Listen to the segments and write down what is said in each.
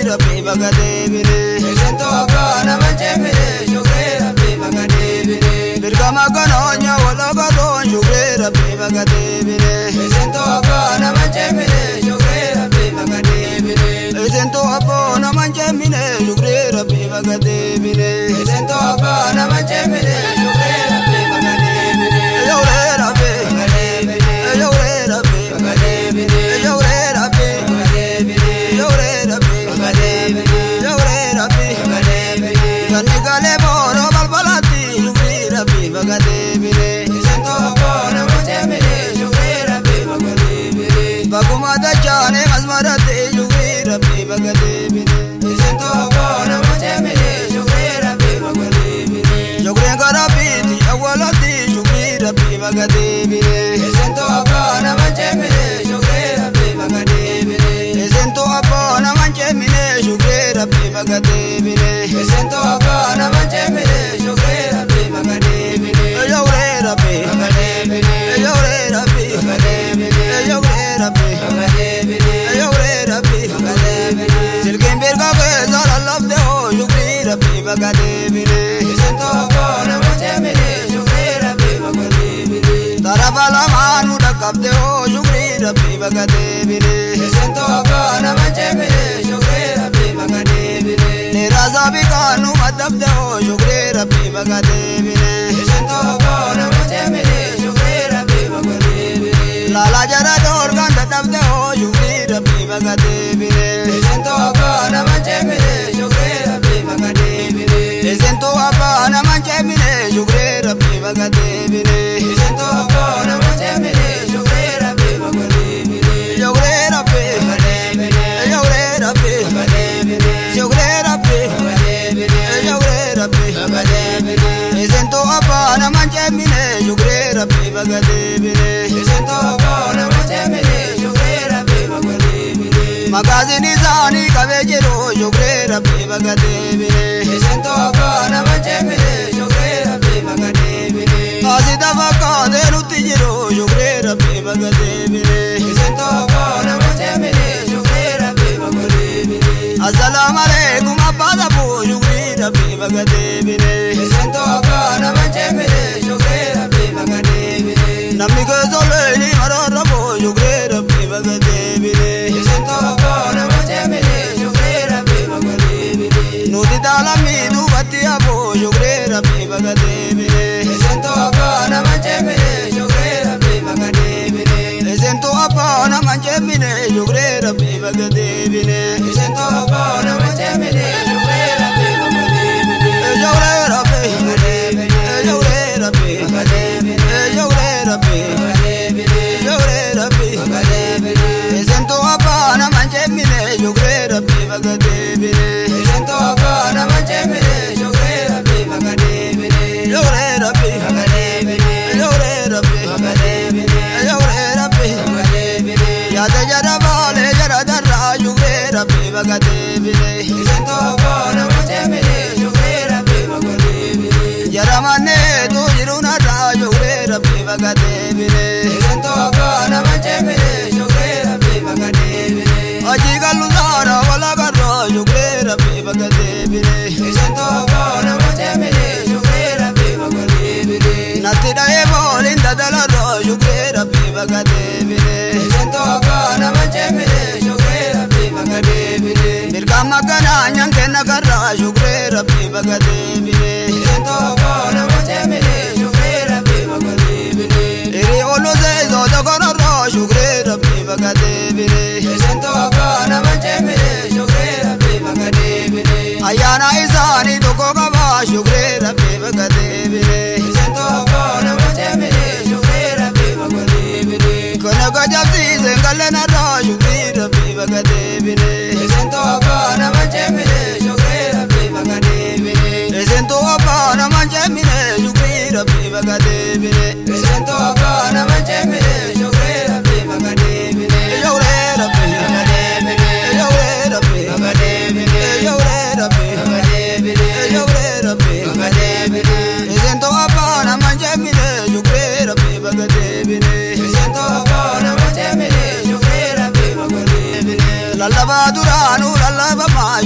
Rabbi baga deebine. Isintu abbaa nama ceemine shukree Rabbi baga deebine. Dirqama kanoonya walakatoon shukree Rabbi baga deebine. Isintu abbaa nama ceemine shukree Rabbi baga deebine. Isintu abbaa nama ceemine shukree Rabbi baga deebine. Isintu abbaa nama ceemine shukree Rabbi baga deebine. Shukree Rabbi baga deebine. Shukree Rabbi baga deebine. Shukree Rabbi baga deebine. Shukree Rabbi baga deebine. Shukree Rabbi baga deebine. Ganni galee booroo balbalatti shukree Rabbi baga deebine. Isintu abbaa nama ceemine shukree Rabbi baga deebine. Baguma dachaane masmaratti shukree Rabbi baga deebine. Isintu abbaa nama ceemine shukree Rabbi baga deebine. Shukreen karabbiiti awwalatti shukree Rabbi baga deebine. Isintu abbaa nama ceemine shukree Rabbi baga deebine. Isintu abbaa nama ceemine shukree Rabbi baga deebine. Isintu abbaa nama ceemine shukree Rabbi baga deebine. Shukree Rabbi baga deebine. Shukree Rabbi baga deebine. Shukree Rabbi baga deebine. Shukree Rabbi baga deebine. Silkiin birka keessa lallabde hoo shukree Rabbi baga deebine. Isintu abbaa nama ceemine shukree Rabbi baga deebine. Tarafa lamaanuu dhaqqabde hoo shukree Rabbi baga deebine. Isintu abbaa nama ceemine shukree Rabbi baga deebine. Dheeraasaa biqaanuu maddabde hoo shukree Rabbi baga deebine. Isintu abbaa nama ceemine shukree Rabbi baga deebine. Laalaa jara dhoorgaan dadhabde hoo shukree Rabbi baga deebine. Isintu abbaa nama ceemine shukree Rabbi baga deebine. Isintu abbaa nama ceemine shukree Rabbi baga deebine. Isintu abbaa nama ceemine shukree Rabbi baga deebine. Shukree Rabbi baga deebine. Shukree Rabbi baga deebine. Shukree Rabbi baga deebine. Shukree Rabbi baga deebine. Isintu abbaa nama ceemine shukree Rabbi baga deebine. Isintu abbaa nama ceemine shukree Rabbi baga deebine. Magaaziin isaanii qabee jiru shukree Rabbi baga deebine. Isintu abbaa nama ceemine shukree Rabbi baga deebine. Asita fakkaatee nutti jiru shukree Rabbi baga deebine. Isintu abbaa nama ceemine shukree Rabbi baga deebine. Assalaamu alaikum abbaa dhabuu shukree Rabbi baga deebine. Isintu abbaa nama ceemine shukree Rabbi baga deebine. Namni keessa leeni maraarraboo shukree Rabbi baga deebine. Isintu abbaa nama ceemine shukree Rabbi baga deebine. Nuti taalamii duubatti hafuu shukree Rabbi baga deebine. Isintu abbaa nama ceemine shukree Rabbi baga deebine. Isintu abbaa nama ceemine shukree Rabbi baga deebine. Isintu abbaa nama ceemine shukree Rabbi baga deebine. Shukree Rabbi baga deebine. Shukree Rabbi baga deebine. Shukree Rabbi baga deebine. Shukree Rabbi baga deebine. Isintu abbaa nama ceemine shukree Rabbi baga deebine. Isintu abbaa nama ceemine shukree Rabbi baga deebine. Shukree Rabbi baga deebine. Shukree Rabbi baga deebine. Shukree Rabbi baga deebine. Yaada jara baalee jara darraa shukree Rabbi baga deebine. Isintu abbaa nama ceemine shukree Rabbi baga deebine. Jara manneetu jiru narraa shukree Rabbi baga deebine. Isintu abbaa nama ceemine shukree Rabbi baga deebine. Hojii gallu saara walagarraa shukree Rabbi baga deebine. Isintu abbaa nama ceemine shukree Rabbi baga deebine. Natti dha'ee booliin dadalarraa shukree Rabbi baga deebine. Isintu abbaa nama ceemine shukree Rabbi baga deebine. Mirgaan akkanaa nyaan karraa shukree Rabbi baga deebine. Isintu abbaa nama ceemine shukree Rabbi baga deebine. Hiri olu seesoo dogonarraa shukree Rabbi baga deebine. Isintu abbaa nama ceemine shukree Rabbi baga deebine. Ayyaana isaanii tokko qabaa shukree Rabbi baga deebine. Isintu abbaa nama ceemine shukree Rabbi baga deebine. Kana gajabsiiseen galeenarraa shukree Rabbi baga deebine. Isintu abbaa nama ceemine shukree Rabbi baga deebine. Isintu abbaa nama ceemine shukree Rabbi baga deebine. Isintu abbaa nama ceemine shukree Rabbi baga deebine. Shukree Rabbi baga deebine. Shukree Rabbi baga deebine. Shukree Rabbi baga deebine. Shukree Rabbi baga deebine. Isintu abbaa nama ceemine shukree Rabbi baga deebine. Isintu abbaa nama ceemine shukree Rabbi baga deebine. Lallabaa duraanuu lallabamaa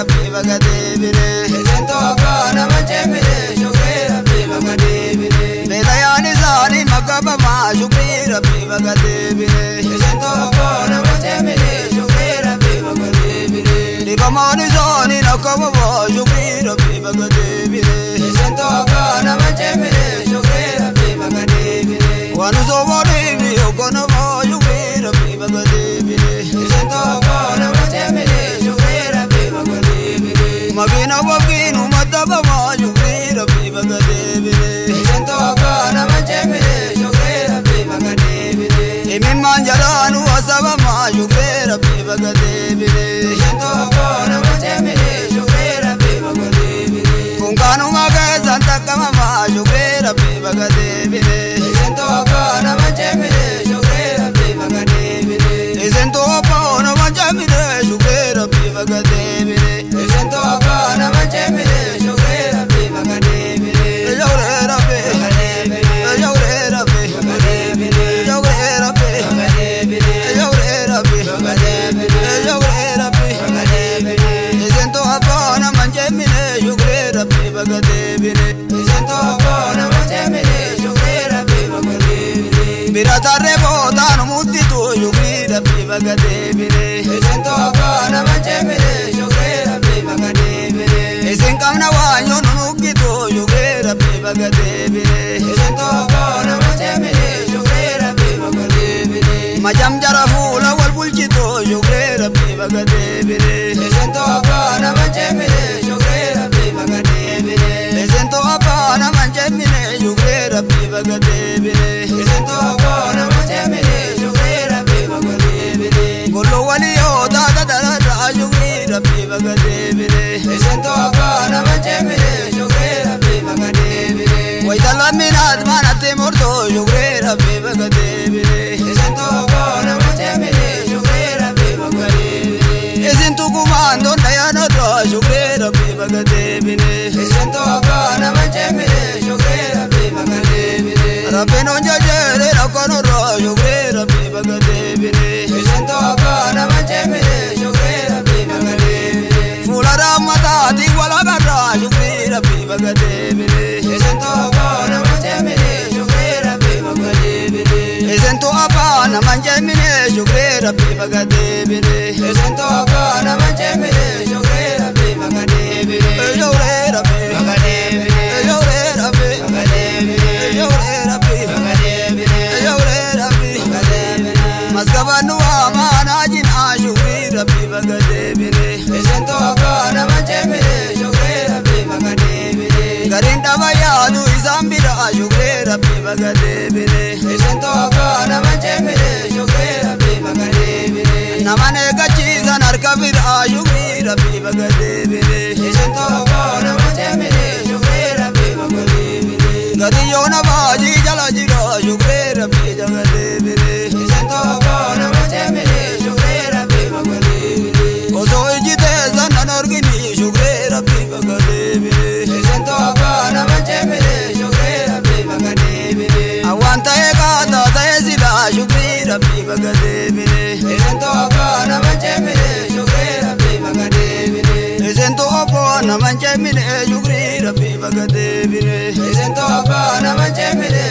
Rabbi baga deebine. Isin tokko nama jemmine shukrii Rabbi baga deebine. Beelayaan isaanii makkabamaa shukrii Rabbi baga deebine. Isin tokko nama jemmine shukrii Rabbi baga deebine. Dhibamaan isaanii nakkabamaa shukrii Rabbi baga deebine. Isin tokko nama jemmine shukrii Rabbi baga deebine. Waan sobaaniif hogganamaa shukrii Rabbi baga deebine. Isin tokko nama jemmine shukrii Rabbi baga deebine. Magiina wabgiin uummatabamaa shukrii Rabbi baga deebine. Isin tokko nama jemmine shukrii Rabbi baga deebine. Imimmaan jalaanu asabamaa shukrii Rabbi baga deebine. Isin tokko nama jemmine shukrii Rabbi baga deebine. Kunkaanuma keessan takkamamaa shukrii Rabbi baga deebine. Isin tokko nama jemmine shukrii Rabbi baga deebine. Isin tokko nama jemmine shukrii Rabbi baga deebine. Isin tokko nama jemmine shukrii Rabbi baga deebine. Shukrii Rabbi, Baga deebine. shukrii Rabbi, Baga deebine. shukrii Rabbi, Baga deebine. shukrii Rabbi, Baga deebine. shukrii Rabbi. Baga deebine. Isin tokko nama jemmine shukrii Rabbi baga deebine. Isin tokko nama jemmine shukrii Rabbi baga deebine. Bira tarree bootaan mudditu shukrii Rabbi baga deebine. Isin tokko nama jemmine shukrii Rabbi baga deebine. Isin qabna waan yoo nunukkitu shukrii Rabbi baga deebine. Isin tokko nama jemmine shukrii Rabbi baga deebine. Majam jara fuula wal bulchitu shukrii Rabbi baga deebine. Isin tokko nama jemmine shukrii Rabbi baga deebine. Isin tokko nama jemmine shukrii Rabbi baga deebine. Isin tokko nama jemmine shukrii Rabbi baga deebine. Gollo waliyoo taata dalagaa shukrii Rabbi baga deebine. Isin tokko nama jemmine shukrii Rabbi baga deebine. Wayita lamminaat manatti murtoo shukrii Rabbi baga deebine. Isin tokko nama jemmine shukrii Rabbi baga deebine. Isin tukumaan donna yaanodoo shukrii Rabbi baga deebine. Isin tokko nama jemmine shukrii Rabbi baga deebine. Rabbiin hojjejeere rakkonoroo shukrii Rabbi baga deebine. Isin tokko nama jemmine shukrii Rabbi baga deebine. Fuula rahmataatiin walagarraa shukrii Rabbi baga deebine. Isin tokko nama jemmine shukrii Rabbi baga deebine. Isin abbaa nama jemmine shukrii Rabbi baga deebine. Isin tokko nama jemmine shukrii Rabbi baga deebine. Shukrii Rabbi, Baga deebine. shukrii Rabbi, Baga deebine. shukrii Rabbi, Baga deebine. shukrii Rabbi. Baga deebine. Maskabannu amaanaa jinaa shukrii Rabbi baga deebine. Isin tokko nama jemmine shukrii Rabbi baga deebine. Gariin dhaba yaadu isaan biraa shukrii Rabbi baga deebine. Isin tokko nama jemmine shukrii Rabbi baga deebine. Nama eeggachiisan harka biraa shukrii Rabbi baga deebine. Isin tokko nama jemmine shukrii Rabbi baga deebine. Gadi yoona baajii jala jira shukrii Rabbi baga deebine. Isin tokko nama jemmine shukrii Rabbi baga deebine. Osoo iji teessan nan argini shukrii Rabbi baga deebine. Isin tokko nama jemmine shukrii Rabbi baga deebine. Awwaan ta'ee kaataa ta'ee silaa shukrii Rabbi baga deebine. Isin tokko nama jemmine shukrii Rabbi baga deebine. Isin tokko nama jemmine shukrii Rabbi baga deebine. Isin tokko nama jemmine